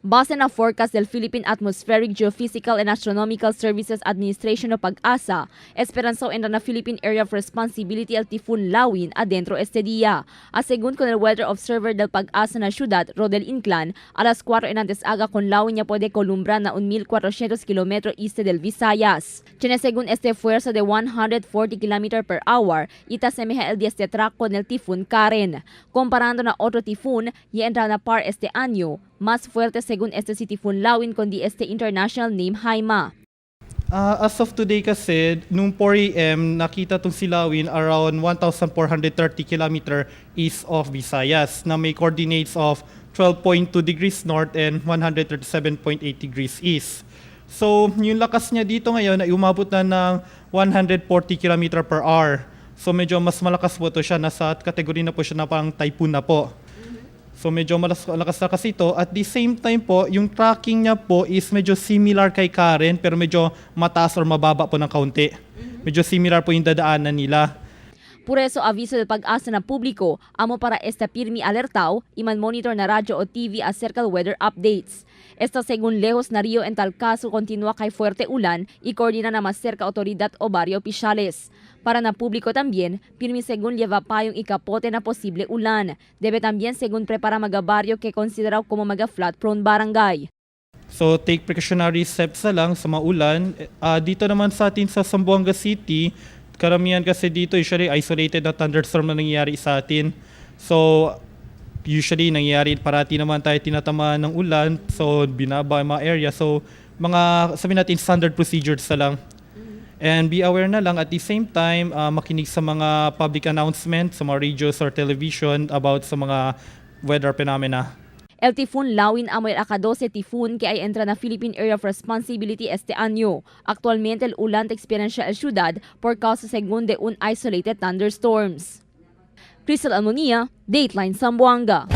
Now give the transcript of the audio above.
Base na forecast del Philippine Atmospheric, Geophysical and Astronomical Services Administration o PAGASA, esperanzao entra na Philippine Area of Responsibility el tifón Lawin adentro este día. A según con el weather observer del PAGASA na ciudad, Rodel Inclan, a las 4 en antes haga con Lawin ya puede columbrar na 1,400 kilómetro este del Visayas. Tiene según este fuerza de 140 km per hour y ta semeja el 10 de track con el tifón Karen. Comparando na otro tifón, ya entra na par este año, más fuerte según este si tifón Lawin con di este international name Haima. As of today kasi, nung 4 a.m., nakita tong si Lawin around 1,430 km east of Visayas na may coordinates of 12.2 degrees north and 137.8 degrees east. So, yung lakas niya dito ngayon ay umabot na ng 140 km per hour. So, medyo mas malakas po to siya. Nasa category na po siya na parang typhoon na po. So medyo malakas na kasi ito. At the same time po, yung tracking niya po is medyo similar kay Karen pero medyo mataas or mababa po ng kaunti. Medyo similar po yung dadaanan nila. Por eso aviso del PAGASA na publiko, amo para esta pirmi alertao, iman monitor na radyo o TV acerca del weather updates. Esta según lejos na Rio en tal caso continúa kay fuerte ulan y coordina na más cerca autoridad o barrio oficiales. Para na público también, pirmi según lleva payong y capote na posible ulan. Debe también según prepara mga barrio que considerado como mga flood prone barangay. So take precautionary steps na lang sa mga ulan. Dito naman sa atin sa Zamboanga City, karamihan kasi dito usually isolated na thunderstorm na nangyayari sa atin. So usually nangyayari parati naman tayo tinatamaan ng ulan, so binaba yung mga area. So mga sabi natin standard procedures na lang. And be aware na lang at the same time, makinig sa mga public announcement sa mga radios or television about sa mga weather phenomena. El tifón Lawin amo el aka-12 tifón que ay entra na Philippine Area of Responsibility este año. Actualmente el ulan experiencia el ciudad por causa según de un isolated thunderstorms. Crystal Almonia, Dateline Zamboanga.